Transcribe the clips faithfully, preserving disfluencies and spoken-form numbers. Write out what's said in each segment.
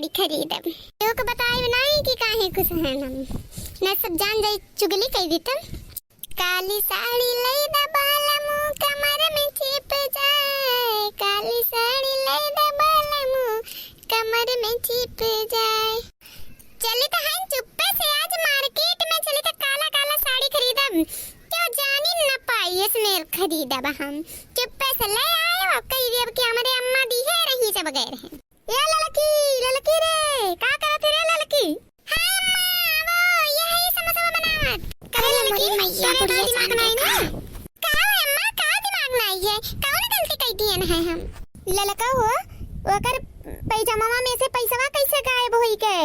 खरीदब। केहू के बताइब नाहीं कि काहे खुश हैं हम। ना सब जान जाई, चुगली कइ दी तब। काली साड़ी लई दा बालमू, कमर में छिप जाए। काली साड़ी लई दा बालमू, कमर में छिप जाए। चली त हम चुप्पे से आज market में चली त काला काला साड़ी खरीदब। केहू जानी न पाई, इसने खरीदब हम। चुप्पे से ले आए और कही देब कि हमरे अम्मा दिहे रही जब गए रहे। ए ललकी, ललकी रे, का करत रे ललकी? हाँ अम्मा, आवो, यही समोसा बनावत। करे अरे ललकी, मोरी मैया, तोरे बुढ़िया दिमाग जान नाई के ना? का? का हो अम्मा, का दिमाग नाई है? कौन गलती कइ दियन है हम? ललका हो, ओकर पैजामा में से पैसवा कैसे गायब होई के?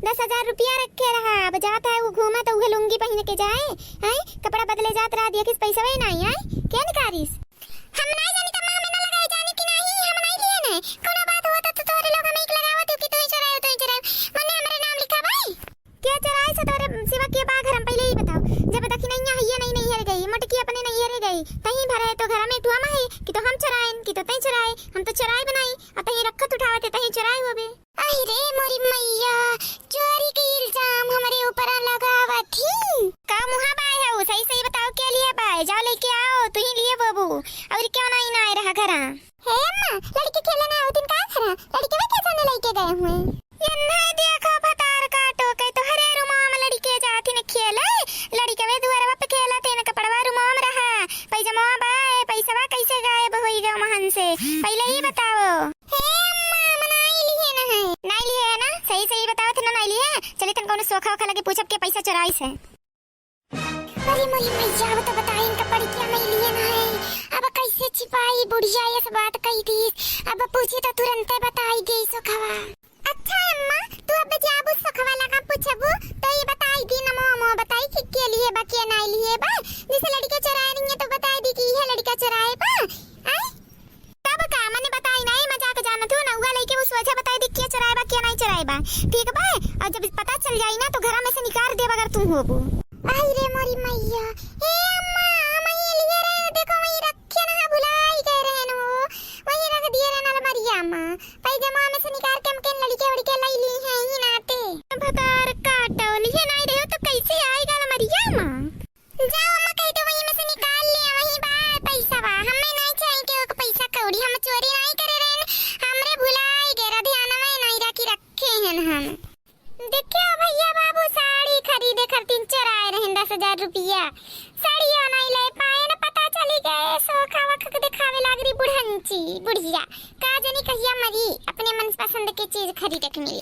दस हजार रुपया रखे रहा, अब जात है वो घूमत, उहे लुंगी पहिन के जाए, हैं? कपड़ा बदले जात रहा, देखिस पैसवा ही नाई है, के निकारिस? हम नाई जानी त अम्मा, हमें ना लगाए जानी कि नाई, हम नाई लिए ना। कोनो बात होत त तोहरे लोग हमें एक लगावत हो कि तू ही चोराए, तू ही चोराए। मने हमरे नाम लिखा भाई। के चोराए से तोहरे सिवा के बा घर में, पहिले ही बताओ। जब दखिनैया हइये नाई नैहर गई, मोटकी अपने नैहर गई, तहीं भरे तो घर में एक ठो अम्मा है कि तो हम चोराएन, कि तो तहीं चोराए, हम तो चोराए बनाई, और तहीं रखत उठावत है, तहीं चोराए होबे। अहि रे मोरी मैया, चोरी के इल्जाम हमरे ऊपर लगावत ही। का मुहा बाय हऊ? सही सही बताओ, के लिए बाय? जाओ लेके आओ, तू ही लिए बाबू। और क्यों नाई ना आए रहा घरा? हे अम्मा, लड़के खेले ना होतिन का घरा? लड़के वे कैसे ने लेके गए हुए? ये नहीं देखो भतार काटो के तोहरे रुमाम लड़के जातिन खेले। लड़के वे दुआरवा पे खेलत हैं, कपड़वा रुमाम रहा, पैजमा बाय, पैसवा कैसे गायब होई गए महन से? पहिले ही बताओ। हे अम्मा, हम नाई लिए न है। नाई लिए है ना? सही सही बतावत है ना, नाई लिए है। चली तन कौनो सोखा वोखा लगे पूछब के पैसा चोराइस है। अरे मोरी मैया, अब तो बताई इनका पड़ी क्या नाई लिए न है। अब कैसे छिपाई, बुढ़िया ये सब बात कही थी। अब पूछी तो तुरंते बताई गई सोखवा। अच्छा अम्मा, तू अब जाबू सोखवा लगा पूछबू तो ये बताई दी ना, मोह मोह बताई कि के लिए बा, के नाई लिए बा। जैसे लड़के चोराए रही है तो बताई दी कि यह लड़का चोराए बा। आय? तब का, मने बताई नाई, मजाक जानत हो ना, उगा लइके वो सोझा बताई दी, के चोराए बा, के नाई चोराए बा, ठीक बा? और जब पता चल जाई ना, तो घरा में से निकाल देब अगर तू होबू। आई रे मोरी मैया, ए अम्मा, हम ही लिए रहे, देखो वहीं रखे ना, भुलाई गए रहे न हो, वहीं रख दिए रहे ना अलमारिया में, पैजमा में से निकाल के हम केन लड़के उड़के लई ली हैं ही नाते। भतार काटो, लिए नाई रहे हो तो कैसे आएगा अलमारिया में? जाओ अम्मा, कही तो वहीं में से निकाल लिया, वहीं बा पैसा बा। हमें नहीं चाहिए केहू के पैसा कौड़ी, हम चोरी नहीं करे रहन, हमरे भुलाई गए, ध्यान में नहीं रखी रखे हैं हम। देखियो भैया बाबू, साड़ी खरीदे खातिर चोराए रहन दस हजार रुपया, साड़ियो नहीं ले पाए न, पता चली गए सोखा वखा के दिखावे लाग रही बुढ़ंची बुढ़िया, का जानी कहिया मरी, अपने मन पसंद के चीज खरीदे के मिली।